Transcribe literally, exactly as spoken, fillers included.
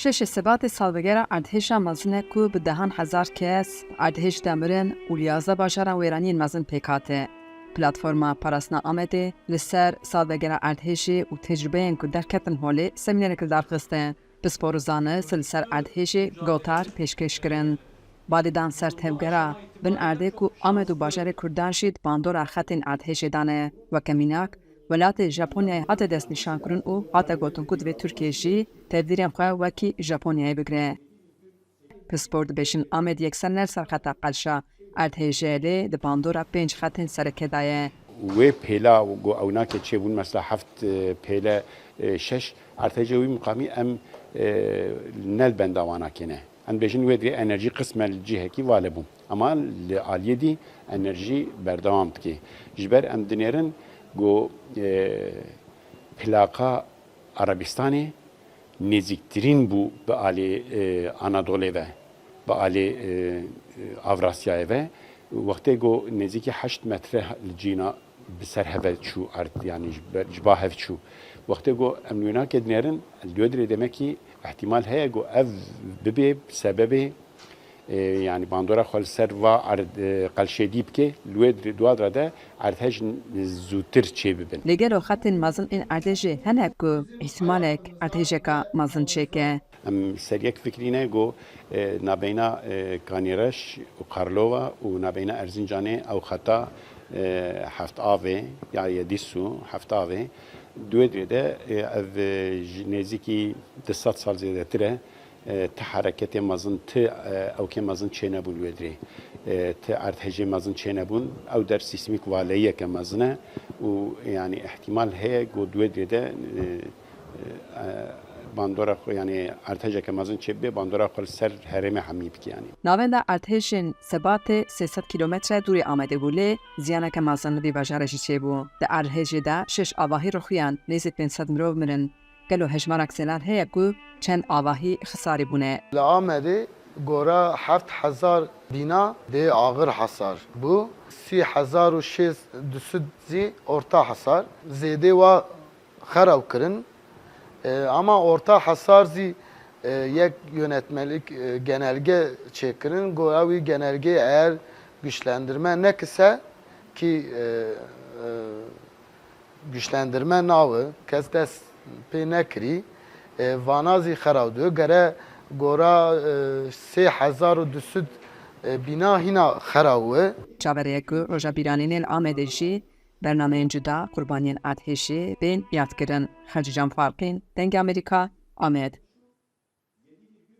Şeşê Sebatê salvegera erdhêja mezin e ku bi dehan hezar kes erdhêj de mirin û li yazdeh bajaran wêraniyên mezin pêk hate. Platforma Parastina Amedê li ser salvegera erdhêjê û tecrûbeyên ku derketin holê semînerek li dar xiste. Pispor û zanist li ser erdhêjê gotar pêşkêş kirin. Balê dan ser tevgera bin erdê ku Amed û bajarê Kurdan jî di bandora xetên erdhêjê de ne. Weke mînak, welatê Japonyayê hate destnîşankirin û hate gotin ku divê Tirkiye jî tevdîrên xwe wekî Japonyayê bigire. Pispor dibêjin Amed yekser ne li ser xeta qelşa erdhêjê lê di bandora pênc xetên sereke de ye. Wê pêla ku ewnakê çêbûn, mesela heft, e, pêle, e, şeş, erdhêjê wî miqamî em, e, ne li benda wana kêne. Em dibêjin wê dirê enerjî qismen li cihekî vala bû. Ema li aliyê dî enerjî berdewam dike. Ji ber em dinêrin ku, e, plaqa Erebistanê nêzîktirîn bû bi alê, e, Anadolê ve, bi alê, e, e, Avrasyayê ve. Wextê ku nêzîkî heşt metre li cîna bi ser heve çû erd, yanî ji ber, ji ba hev çû. Wextê ku em wênakê dinêrin, li wê dirê demekî ihtimal heye ku ev bibe sebebê, e, yanî bandora xwe li ser va erd, e, qelşê dî bike, li wê dirê, di wa dire de erdhej zûtir çêbibin. Lê gelo xetên mezin ên erdhejê hene ku îhtimalek erdhejeka mezin çêke? Em ser yek fikrî ne ku, e, nabeyna, e, Kanîreş û Karlova û nabeyna Erzincanê ew xeta, e, Heft Avê ya Yedîsû, Heft Avê, di wê dirê de, e, ev, e, ji nêzîkî du sed sal zêdetir e, e, ti hereketê mezin, ti, e, ewkê mezin çênebûn wê dirê. E, ti erdhejê mezin çênebûn. Ew der sîsmîk valeyiyeke mezin e û, yanî, îhtimal heye ku di wê dirê de, e, e, bandora xwe, yanî erdhejeke mezin çêbibe, bandora xwe li ser herêmê hemî bike, yanî. Navenda erdhejên Sebatê sê sed kîlometre dûrê Amedê bû, lê ziyaneke mezin li vî bajarê jî çêbû. Di erdhejê de şeş avahî rixuyan, nêzî pênc sed mirov mirin. Gelo hejmarek zelal heye ku çend avahî xisarî bûne? Li Amedê gora heft hezar bîna dê axir hesar bû, sî hezar û şêst du sed zî orta hesar, zêdê wa xeraw kirin. E, ama orta hesar zî, e, yek yönetmelik, e, genelge çêkirin, go ew wî genelgê eğer güçlendirme nekise ki, e, e, güçlendirme nawe, kes dest pê nekirî, e, vana zî xeraw diyo. Gere gora, e, sê hezar û du sed, e, bîna hîna xeraw e. Çaverê ye ku roja bîranînê li Amedê jî bernameyên cuda qurbaniyên erdhêjê bên yadkirin. Xecîcan Farqîn, Dengê Amerîka, Amed.